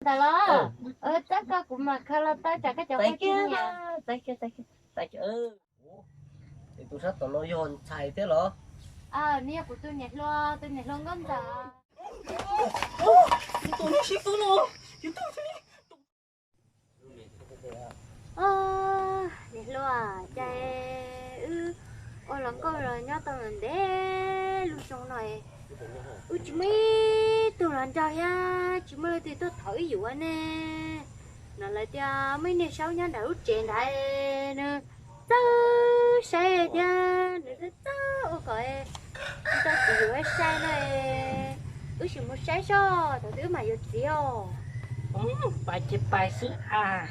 Tawm los, txhob koj, kuv mam khaws los tau tsam koj cov phooj ywg. Txais kiag, txais kiag, txais kiag. Es tus sab tom no yog ntxhais thiab los? Nws yog kuv tus niam hluas, tus niam hluas nkauj ntxawm. Niam hluas, cas wb ua hluas nkauj los nyob tau ntev lub xyoo no, wb tsis muaj ib tug hluas nraug thiab tsis muaj leej twg tuaj thov wb yuav ne. No lawv tias muaj ib niag saub nyob nram lub tsev ntawd, nws txawj saib thiab nws txawj txawj ua kom tau txiv yuav sai no. Wb sim mus saib seb thaum twg wb mam yuav txiv os. Pais ces pais xwb as.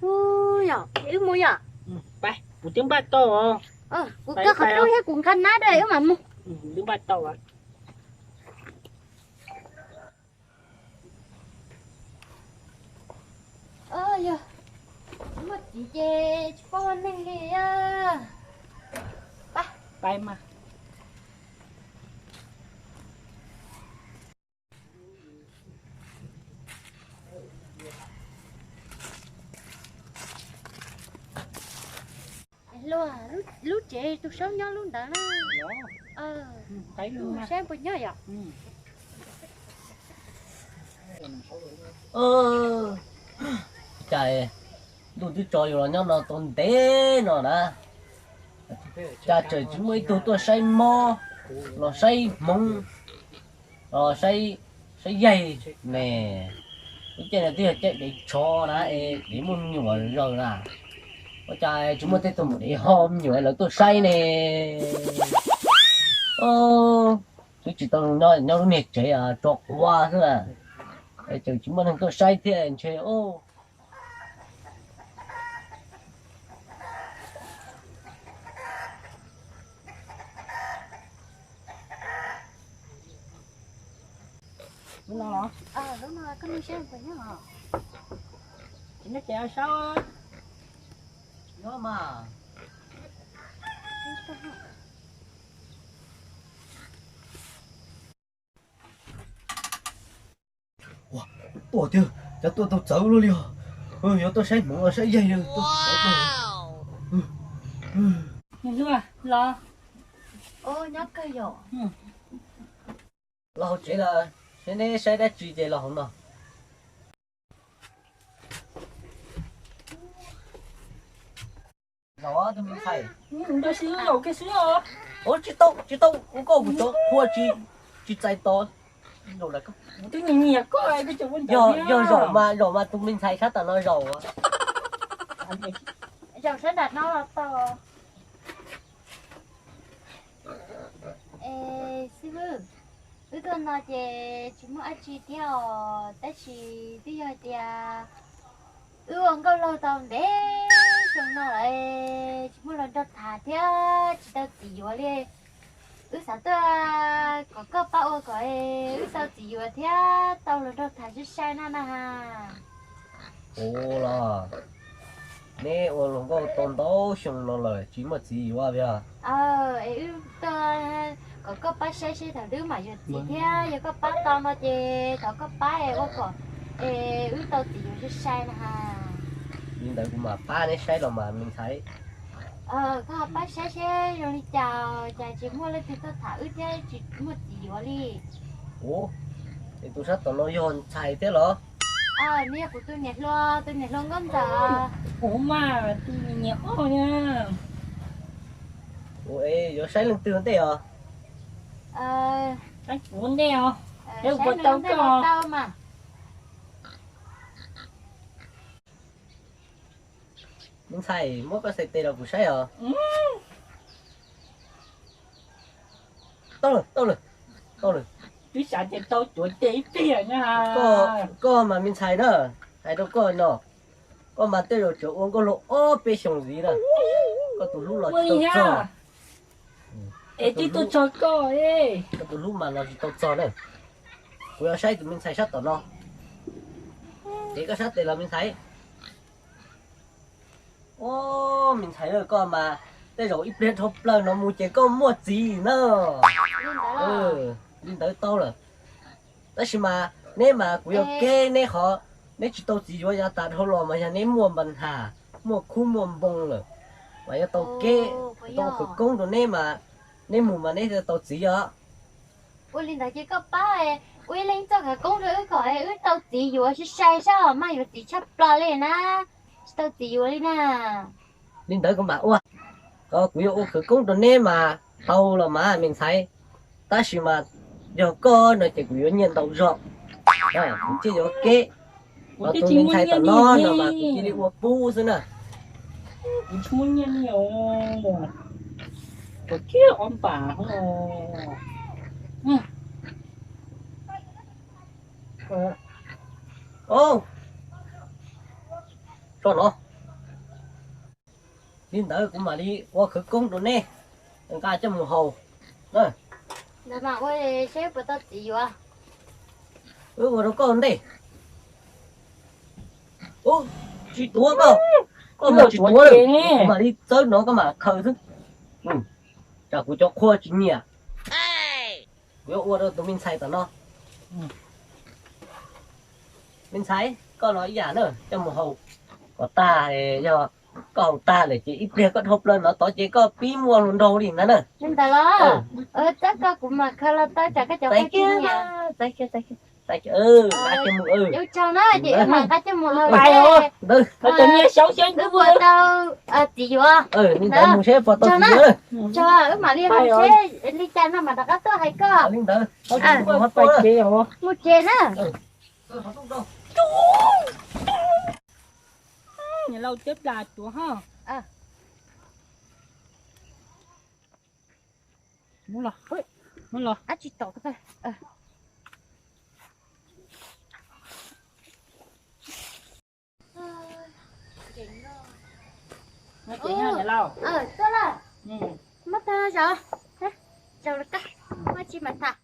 Ub, yog wb mus yom? Pais, kuv twb npaj tau. Kuv kaw qhov rooj thiab kuv nqa nab dua wb mam mus. Twb npaj tau. Yog muaj txiv ces tsis paub ua neeg li. Pais mas. Lub tsev tus saub nyob lub ntawd na. Saib puas nyob yom. Cas ntuj twb tso yus los nyob no tau ntev no na, cas tseem tsis muaj ib tug tuaj saib mob los saib hmoov los saib yaig ne. Lub caij no twb yog caij dev tshov na es dev muaj me nyuam zaws na, ua cas tsis muaj tej tug dev ho me nyuam lawv tuaj saib ne. Twb tsis tau nyob lub niag tsev tso quav xwb, tseem tsis muaj neeg tuaj saib thiab ntshe. Lub no los? Lub no koj nug seb puas nyob os. Tsis nyob ces saib. Nyob mas. Tuaj tiag, cov tuaj tau txawv luaj li os. Yuav tuaj saib hmoov los saib yaig li tuaj txawv tuaj. Los. Nyob kawg yom. Los hauv tsev lawm, seb neb saib dab tsi ces los hauv no. Zaum tus me ntxhais. Ua tsis tau, tsis tau, ua koj kuv cov qhua tsis txais tos. Yog zaum mas, zaum mas tus me ntxhais sab tom no zaum. Zaum sab nram no los tau. Es xib hwb, wb tuaj no ces tsis muaj dab tsi thiab os, tab sis twb yog hais tias wb ua nkauj laug tau ntev xyoo no lawm, tsis muaj hluas nraug tham thiab tsis tau txiv yuav li. Wb xav tuaj kom koj pab ua kom wb tau txiv yuav thiab tau hluas nraug tham sai sai no na. Ua los, neb ua hluas nkauj tau ntau xyoo no lawm tsis muaj txiv yuav thiab. Es wb tuaj kom koj pab saib seb thaum twg wb mam yuav txiv thiab yog koj pab tau no ces thov koj pab es ua kom es wb tau txiv yuav sai sai na. Li ntawd kuv mam pab neb saib los mas me ntxhais. Koj pab saib seb zoo li cas, cas tsis muaj leej twg tuaj tham wb thiab tsis muaj txiv yuav li. Ua, es tus sab tom no yog ntxhais thiab los? Nws yog kuv tus niam hluas, tus niam hluas nkauj ntxawm. Kuv mas tus niam ob na. Ua, es yuav saib leej twg ua ntej os? Saib kuv ua ntej os. Saib kuv puas tau koj. Me ntxhais, muab koj xais tes los kuv saib os. Tau lawm, tau lawm, tau lawm. Twb xav tias tau cuav tes ib pliag na. Koj mas me ntxhais na, hais rau koj no, koj mas tej zaum tseem ua nkauj laug ob peb xyoos ntxiv na. Koj tus hlub los tsis tau txog. Es twb tuaj txog koj. Koj tus hlub mas los tsis tau txog na. Kuv yuav saib tus me ntxhais sab tom no. Ces koj sab tes los me ntxhais. Ua, me ntxhais, koj mas tej zaum ib pliag dhau plaws no mus ces koj muaj txiv na. Li ntawd tau lawm. Tab sis mas Neb mas kuv yuav keb neb qhov neb tsis tau txiv yuav yav tas dhau los mas yog neb muaj npa nhas, muaj khub muaj npoo lawm, mas yuav tau keb, tau khawv koob rau neb mas neb mus mas neb tau txiv os. Ua li ntawd ces koj pab ua ib leeg txoj khawv koob rau wb kom wb tau txiv yuav sai sai saib maj yuav txiv tshaj plaws li na, tsis tau txiv yuav li na. Li ntawd kuv mam ua, kuv yuav ua khawv koob rau neb mas tau los mas me ntxhais, tab sis mas yog koj no ces kuv yuav nyiaj ntau zog, kuv thiaj yuav keb. Tus me ntxhais tom no no mas kuv cia li ua pub xwb na. Kuv tsis muaj nyiaj li os, thiab ob npam os. Tso no. Li ntawd kuv mam li ua khawv koob rau neb, nqa coj mus haus. Ntawd mas ua seb puas tau txiv yuav. Wb ua rau koj ntej. Ub, tsis tuav koj, koj mas tsis tuav, kuv mam li txawb no koj mam khaws xwb. Tsam kuv cov qhua tsis nyiam. Kuv yuav ua rau tus me ntxhais tom no. Me ntxhais, koj los ib yam na, coj mus haus kom tag, yog koj haus tag lawm ces ib pliag koj dhau plaws no tod ces koj pib muaj hluas nraug li ntag na. Li ntawd los, txawb koj kuv mam khaws los tau tsam koj cov qhua tsis nyiam. Ua tsaug na, ces wb mam nqa coj mus haus seb puas tau txiv yuav. Li ntawd mus seb puas tau txiv yuav. Wb mam li haus seb li cas no mam rov qab tuaj hais koj. Li ntawd, mus tsev na. Niam laus cab plas tuav ho. Mus los, mus los. Tuaj lawm. Muab tag zaum, zaum lawm koj, muab tsis mam tham.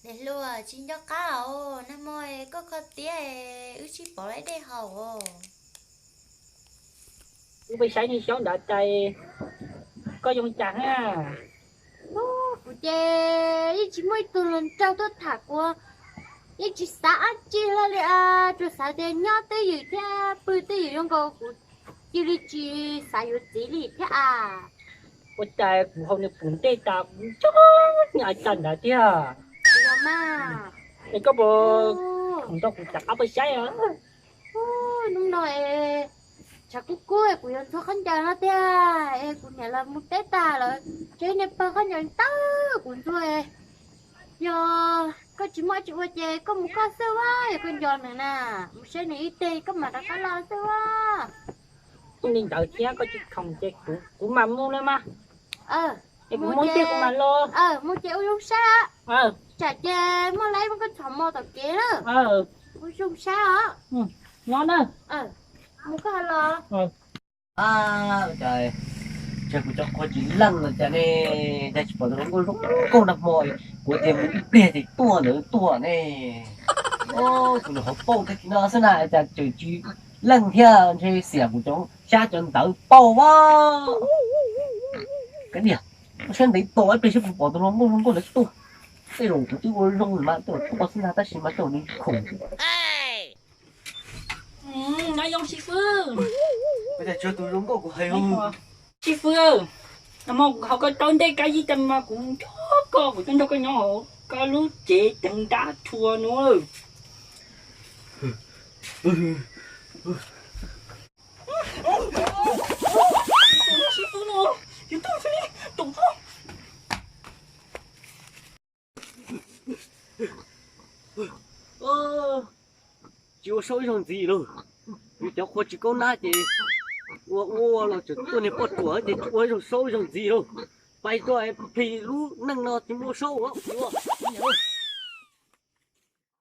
Niam hluas tsis nco qab os, nag hmo koj kho tiab wb tsis pom lawv dej haus os. Wb peb saib nej xyov ntawd cas koj zoo cas na. Kuv ces yeej tsis muaj ib tug hluas nraug tuaj tham kuv, yeej tsis xav dab tsi hlo li, tsuas xav tias nyob twj ywm thiab pw twj ywm zoo nkaus kuv cia li tsis xav yuav txiv li thiab a. Ua cas kuv haus nws pum ntej tas kuv tso nyaj cas ntawd tiag. Es koj puas khoom tau kuv rov qab peb saib os? Hnub no es tshav kub kub kuv yuav ntxhua khaub ncaws no tiag es kuv niam lawv mus teb tag lawm, tseg niag pawg khaub ncaws ntawd kuv ntxhua. Yog koj tsis muaj dab tsi ua ces koj mus koj xwb as, yog koj nco nws na, mus saib nws ib teg koj mam rov qab los xwb as. Li ntawd thiab koj tsis khoom ces kuv mam mus na mas. Es kuv mus tiag kuv mam los. Mus ces ua zoo saib, tsam ces muaj laib muab koj txhom mos tom kev na. Ua zoo saib os. Nyob na. Mus koj los. Cas kuv cov qhua tsis leej los cas ne, cas tsis pom tus hluas nkauj zoo nkauj nag hmo, kuv tias mus ib pliag ces tuaj ntawd tuaj ne. Kuv nws hauv paus tag kis no xwb na cas tseem tsis leej thiab, ntshe xiam kuv cov xyab cov ntawv paub as. Kav liam, saib ntev tos ib pliag seb puas pom tus hluas nkauj zoo nkauj ntawd tuaj. Tej zaum kuv twb ua zoo mas tej zaum tuaj xwb ntag tab sis mas tej zaum nws khoom. Nyob zoo xib fwb. Ua cas tsis yog tus zoo nkauj kuv hais. Xib fwb, nag hmo kuv hauv koj rau ntej kab yib tas mas kuv nrog koj, kuv tuaj nrog koj nyob hauv koj lub tsev teev dab thua no. Tsis ua saub ib zaug ntxiv lauj. Yus cov qhua tsis kaub nab ces ua ua los tseem tuaj niag poj ruam ces tsis ua ib zaug saub ib zaug ntxiv lauj. Pais tuaj plig lub neej no tsis muaj saub ua.